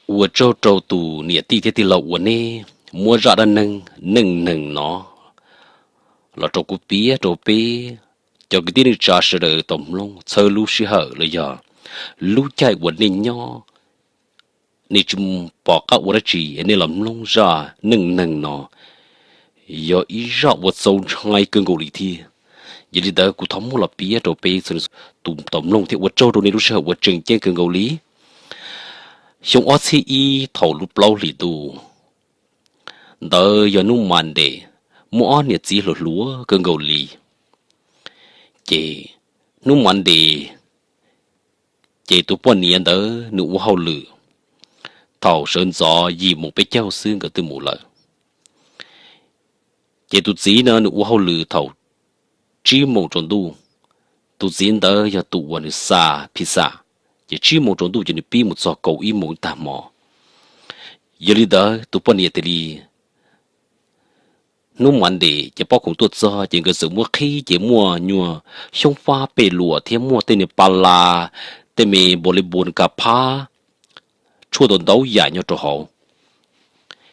Ua tsaug rau tus niam tij thiab tij laug uas nej muab zaj dab neeg neej neeg no los rau kuv piav rau peb cov kwv tij neej tsa sawv daws tau mloog txhawb lub sij hawm los yog lub caij uas nej nyob, nej tsis pom qab ua dab tsi nej los mloog zaj neej neeg no, yog ib zaj uas txaus ntshai kawg nkaus li thiab. Yog li ntawd kuv thov muab los piav rau peb tus tau mloog thiab ua tsaug rau nej lub sij hawm uas tseem ceeb kawg nkaus li. Xyoo ob txhiab ib thaum lub plaub hlis ntuj ntawd yog hnub Monday, muaj ob niam txiv hluas hluas kawg nkaus li. Ces hnub Monday ces tus poj niam ntawd nws ua hauj lwm thaum sawv ntxov yim moos peb caug xwb nkawd twb mus lawm. Ces tus txiv no nws ua hauj lwm thaum tsib moos tsaus ntuj. Tus txiv ntawd yog tus uas nws xa pizza, ces tsib moos tsaus ntuj ces nws pib mus txog kaum ib moos tag hmo. Yog li ntawd tus poj niam thiaj li, hnub Monday ces pob khoom tuaj txog ces nkawd txawm muab qhib ces muaj nyuag xyoob fab pej luam thiab muaj tej niag pa las, tej me npaus li npus ka phab, tshuaj ntau ntau yam nyob rau hauv.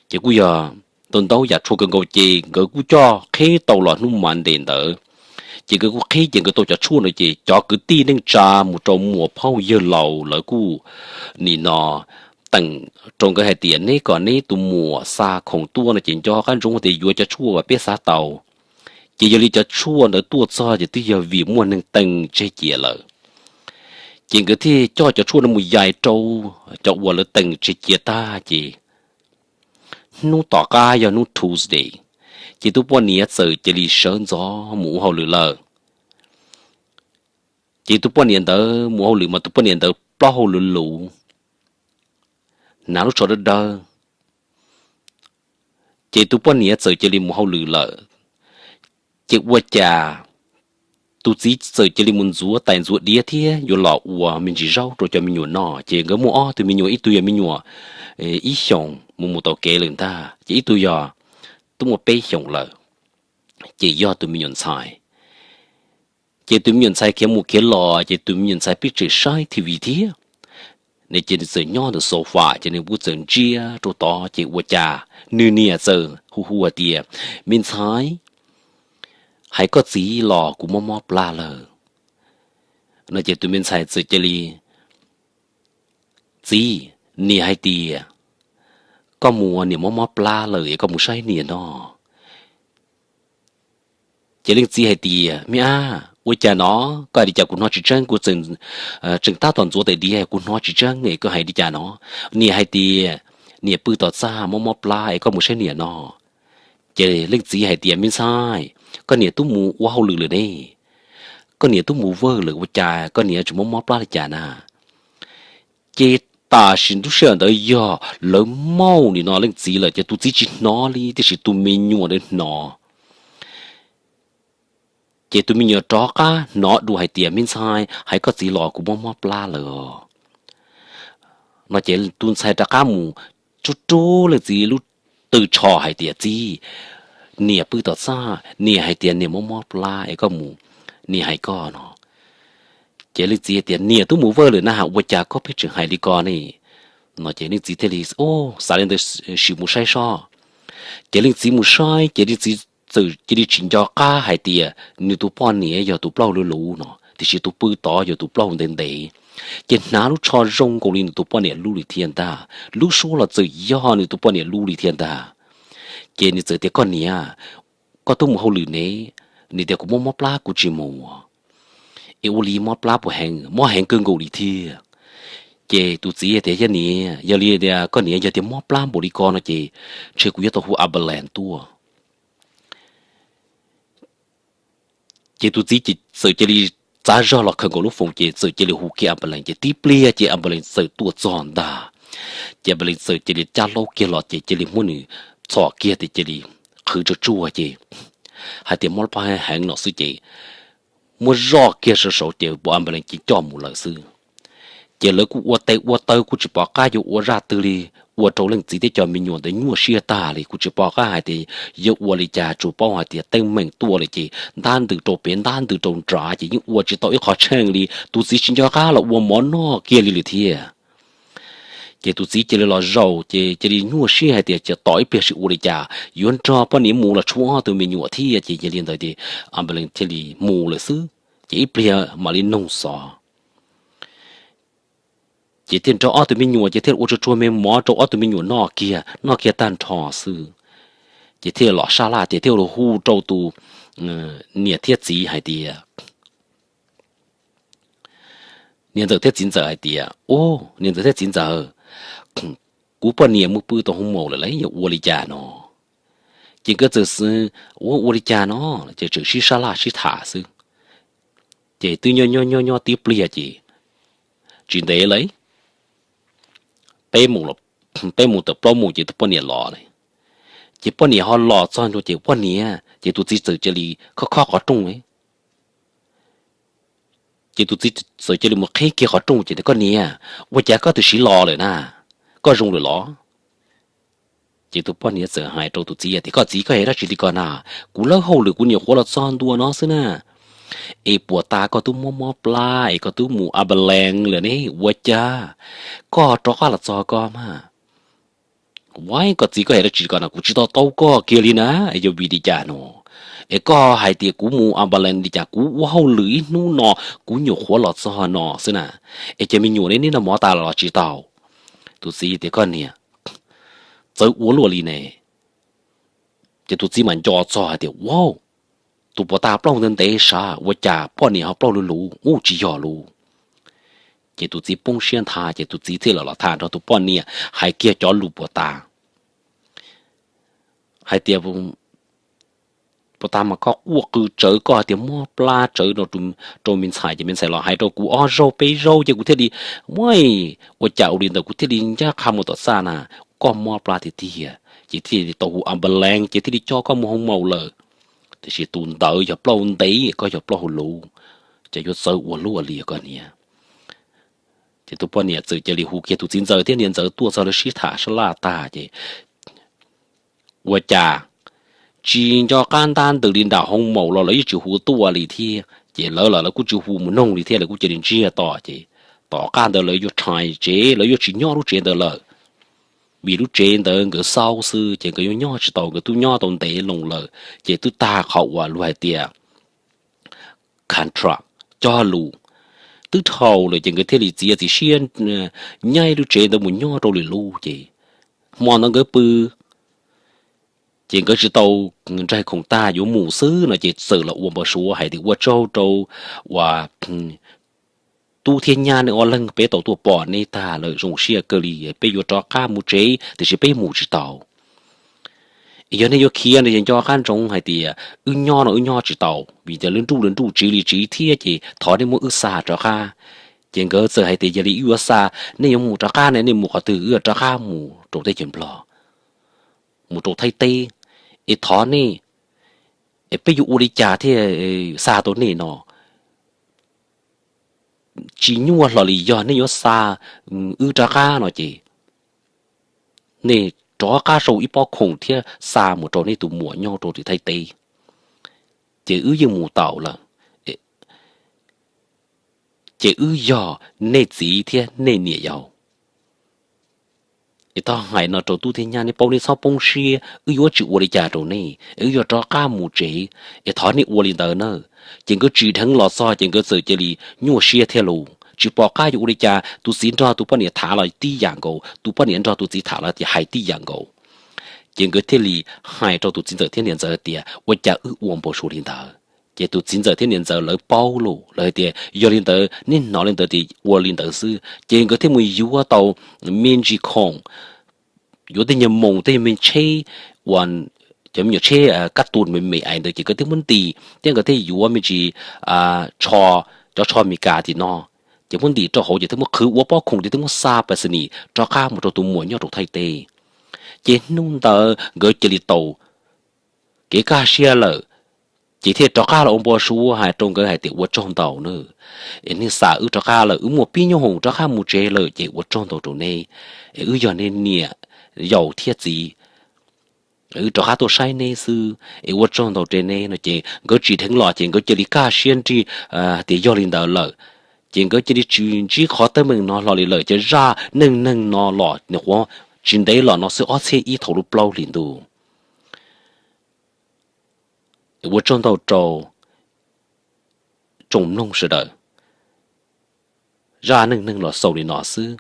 Ces kuj yog ntau ntau yam tshuaj kawg nkaus ces nkawd kuj coj qhib tau los hnub Monday ntawd. Ces nkawd kuj qhib ces nkawd tau cov tshuaj no ces cov kwv tij neej tsa mus rau muam phauj yawg laus lawv kuj nim no teem rau nkawd hais tias neb kom neb tus muam xa khoom tuaj no ces nco qab ntsoov tias yuav cov tshuaj uas peb xav tau. Ces yog li cov tshuaj ntawd tuaj txog ces twb yog vim muaj neeg teem tseg cia lawm. Ces nkawd thiaj coj cov tshuaj no mus yais rau cov uas lawv teem tseg cia tag ces hnub tom qab yog hnub Tuesday, ces tus poj niam txawm cia li sawv ntxov mus ua hauj lwm lawm. Ces tus poj niam ntawd mus hauj lwm mas tus poj niam ntawd plaub hau luv luv, hnav lub tsho dawb dawb. Ces tus poj niam txawm cia li mus hauj lwm lawm. Ces ua cas tus txiv txawm cia li mus ntxuav tais ntxuav diav thiab yuav los ua me ntsis zaub rau cov me nyuam noj. Ces nkawd muaj ob tug me nyuam, ib tug yog me nyuam ib xyoos mus mus tau kev lawm ntag, ces ib tug yog twb muaj peb xyoos lawm, ces yog tus me nyuam ntxhais. Ces tus me nyuam ntxhais khiav mus khiav los ces tus me nyuam ntxhais pib tseem saib T V thiab. Nws ces nws txawm nyob ntawm sofa ces nws kuj txawm ntsia rau tod ces ua cas nws niam txawm hu hu hais tias, me ntxhais, hais koj txiv los kuv mob mob plab lawm. No ces tus me ntxhais txawm cia li, txiv, niam hais tias koj mus, niam mob mob plab lawm es koj mus saib niam no. Ces leej txiv hais tias, me ab, ua cas no, koj hais li cas kuv hnov tsis tseeb, kuv tseem tab tom ntxuav tais diav kuv hnov tsis tseeb es koj hais li cas no. Niam hais tias niam pw tom txaj mob mob plab es koj mus saib niam no. Ces leej txiv hais tias, me ntxhais, koj niam twb mus ua hauj lwm lawm ne, koj niam twb mus vawj lawm ua cas koj niam tseem mob mob plab li cas na. Ces tam sim lub sij hawm ntawd yog lawv mauj nim no leej txiv lawm ces tus txiv tsis hnov li tiam sis tus me nyuam ntawd hnov. Ces tus me nyuam rov qab hnov dua hais tias, me ntxhais, hais koj txiv los kuv mob mob plab lawm os. No ces tus ntxhais rov qab mus rub rub leej txiv lub tw tsho hais tias, txiv, niam pw tom txaj, niam hais tias niam mob mob plab es koj mus, niam hais koj no. Ces leej txiv hais tias, niam twb mus vawj lawm na, ua cas koj pheej tseem hais li ko ne? No ces leej txiv thiaj li, o, xav li ntawd, sim mus saib sob. Ces leej txiv mus saib ces leej txiv txawm cia li tsis nco qab hais tias nws tus poj niam yog tus plaub hau luv luv no tiam sis tus pw tod yog tus plaub hau ntev ntev. Ces hnav lub tsho zoo nkaus li nws tus poj niam lub li thiab ntag, lub suab los txawm yog nws tus poj niam lub li thiab ntag. Ces nws txawm tias, koj niam, koj twb mus hauj lwm ne, niam tias kuv mob mob plab kuv tsis mus, es ua li mob plab puas heev, mob heev kawg nkaus li thiab. Ces tus txiv tias, yog niam, yog li tias koj niam yog tias mob plab npaum li ko no ces ntshe kuv yuav tau hu ambulance tuaj. Ces tus txiv ces txawm cia li txav zog los khaws nkaus lub foos ces txawm cia li hu kiag ambulance ces tib pliag ces ambulance txawm tuaj txog ntag. Ces ambulance txawm cia li cab laub kiag los ces cia li muab nws txhom kiag ces cia li qhwv tsuag tsuag ces hais tias mob plab heev no xwb ces muab zoj kiag saum saud ces ambulance ces coj mus lawm xwb. Ces lawv kuj ua tes ua taw kuj tsis pom qab yuav ua zaj twg li, ua rau leej txiv thiab cov me nyuam ntawd nyuaj siab tag li, kuj tsis pom qab hais tias yuav ua li cas, tsuas paub hais tias teeb meem tuaj lawm ces ntab ntws rau pem ntab ntws rau nrad ces yeej ua tsis tau ib qho tsheej li, tus txiv tsis nco qab los ua mov noj kiag li lawm thiab. Ces tus txiv cia li los zaum ces cia li nyuaj siab hais tias cia tos ib pliag seb ua li cas yuav nrog poj niam mus los tshuav ob tug me nyuam thiab ces yog li ntawd ces ambulance thiaj li mus lawm xwb. Ces ib pliag mam li noog xov. Ces thiaj nrog ob tug me nyuam ces thiaj ua tsuag tsuag me mov rau ob tug me nyuam noj kiag, noj kiag tag nrho xwb. Ces thiaj los sab laj tias thiaj hu rau tus niam thiab txiv hais tias, niam ntxawm thiab txiv ntxawm hais tias, Ub, niam ntxawm thiab txiv ntxawm, kuv poj niam mus pw tau hoo maum lawm, yuav ua li cas no? Ces nkawd txawm xav, Ua, ua li cas no? Ces txawm sib sab laj sib tham xwb. Ces twb nyob nyob nyob nyob tib pliag ces tsis ntev li, peb moos tawm plaub moos ces tus poj niam los lawm. Ces poj niam ho los txog ntua ces poj niam ces tus txiv txawm cia li khob khob qhov rooj. Ces tus txiv txawm cia li mus qhib kiag qhov rooj ces, Koj niam, ua cas koj twb sib los lawm na? Koj zoo lawm los? Ces tus poj niam txawm hais rau tus txiv tias, Koj txiv, koj hais dab tsi li ko na? Kuv lawb hauj lwm kuv nyuam qhuav los txog ntua no xwb na, es puas tas koj twb mob mob plab es koj twb mus ambulance lawm ne, ua cas koj rov qab los txog koj mas? Ua, koj txiv, koj hais dab tsi li ko na? Kuv tsis to taub koj kiag li na, yog vim li cas no? Es koj hais tias kuv mus ambulance li cas? Kuv ua hauj lwm ib hnub no, kuv nyuam qhuav los txog no xwb na, es cov me nyuam ne neb noj mov tas los tsis tau? Tus txiv tias, Koj niam, txawv ua luaj li ne. Ces tus txiv mam nco txog hais tias, Ua, tus puas tas plaub ntev ntev sav, ua cas poj niam ho plaub luv luv, ub, tsis yog lus. Ces tus txiv poob siab nthav ces tus txiv thiaj li los tham nrog tus poj niam hais kiag cov lus puas tas hais tias, Puas tas mas koj quaj qw tsawv, koj hais tias mob plab tsawv rau me ntxhais, ces me ntxhais los hais rau kuv ob zaug peb zaug ces kuv thiaj li, ua, ua cas ua li ntawd kuv thiaj li ncaj qha mus tom txaj na, koj mob plab tiag tiag, ces thiaj li tau hu ambulance ces thiaj li coj koj mus hoo maum lawm. Tiam sis tus ntawd yog plaub ntev, koj yog plaub hau luv, ces yuav txawv ua luaj li koj niam. Ces tus poj niam txawm cia li hu kiag tus txiv ntxawm thiab niam ntxawm tuaj txog lawv sib tham sab laj tag ces, Ua cas tsis nco qab ntab ntws li nram hoo maum los lawv yeej tsis hu tuaj li thiab, ces lawv los lawv kuj tsis hu mus noog li thiab, lawv kuj cia li ntsiag to ces tom qab ntawd lawv yuav rhais tsev, lawv yuav tsis nyob lub tsev ntawd lawm. Vim lub tsev ntawd nkawd xauj xwb ces nkawd yuav nyob tsis tau, nkawd twb nyob tau ntev loo lawm, ces twb tag qhov uas luag hais tias contract, cog lus, twb dhau lawm ces nkawd thiaj li txiav txim siab nyaib lub tsev ntawd mus nyob rau lwm lub ces hmo ntawd nkawd pw ces nkawd tsis tau nraig khoom tag yuav mus xwb no ces txawm los ua npau suav hais tias, Ua tsaug rau uas tub thiab nyab nej ob leeg, peb tau tuaj pom nej tag lawm, zoo siab kawg li, peb yuav rov qab mus tsev tiam sis peb mus tsis tau. Yog nej yuav khiav no ces nco qab ntsoov hais tias wb nyob no wb nyob tsis tau, vim tias lwm nruj lwm nruj tsiv li tsiv thiab, ces thov nej muab wb xa rov qab. Ces nkawd txawm hais tias, Yog li wb yuav xa nej yuav mus rov qab ne, nej mus qhov twg? Wb yuav rov qab mus rau teb chaws Nplog, mus rau Thaib teb, es thov nej, es peb yuav ua li cas thiaj xa tau nej no? Tsis nyuaj hlo li, yog nej yuav xa wb rov qab no ces nej rov qab sau ib pob khoom thiab xa mus rau nej tus muam nyob rau tim Thaib teb, ces wb yeej mus tau lawm. Ces wb yog nej txiv thiab nej niam yau. Es thov hais no rau tub thiab nyab, nej paub, nej txhob poob siab, wb yuav tsis ua li cas rau nej, wb yuav rov qab mus tsev, es thov nej ua li ntawd na. Ces nkawd tsim dheev los txog ces nkawd txawm cia li nyuaj siab thiab lus, tsis pom qab yuav ua li cas. Tus txiv nrog tus poj niam tham los tib yam nkaus, tus poj niam nrog tus txiv tham los hais tib yam nkaus. Ces nkawd thiaj li hais rau tus txiv ntxawm thiab niam ntxawm tias, Ua cas wb ua npau suav li ntawd? Ces tus txiv ntxawm thiab niam ntxawm lawv paub lawm, lawv hais tias, Yog li ntawd, nej hnov li ntawd ces ua li ntawd xwb. Ces nkawd thiaj mus yuav tau me ntsis khoom, yuav tej nyuag moos, tej nyuag me tsheb, uas cov me nyuam tsheb kab tus me me ais ntawd, ces nkawd thiaj muab ntim thiab nkawd thiaj yuav me ntsis tsho, cov tsho Amelikas tim no, ces muab ntim rau hauv ces thiaj muab qhwv ua pob khoom ces thiaj muab xa pas xi nis rov qab mus rau tus muam nyob rau Thaib teb. Ces hnub ntawd nkawd cia li tau kev kaj siab lawm, ces thiaj rov qab los ua npau suav hais rau nkawd hais tias, Ua tsaug ntau na, es nej xa wb rov qab lawm, wb muaj pib nyoob hoom rov qab mus tsev lawm, ces ua tsaug ntau rau neb, es wb yog nej niam yau thiab txiv, wb rov qab tuaj saib neb xwb, es ua tsaug ntau rau neb no. Ces nkawd tsim dheev los ces nkawd cia li kaj siab nrig tias yog li ntawd lawm. Ces nkawd cia li tsis ntsib qhov teeb meem no hlo li lawm, ces zaj neej neeg no los nyuam qhuav tsis ntev los no xwb, ob txhiab ib thaum lub plaub hlis ntuj. Ua tsaug ntau rau tsoom mloog sawv daws. Zaj neej neeg los xaus li no xwb.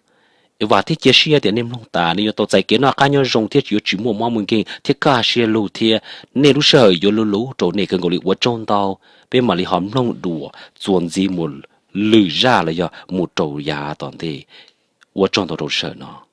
Vam thiab cia siab tias nej mloog tas nej yuav tau txais kev noj qab nyob zoo thiab tsis yuav tsis muaj mob muaj nkeeg thiab kaj siab lug thiab nej lub sij hawm yuav luv luv rau nej kawg nkaus li. Ua tsaug ntau, peb mam li ho mloog dua txuas ntxiv mus lwm zaj los yog mus rau yav tom ntej. Ua tsaug ntau rau sawv daws no.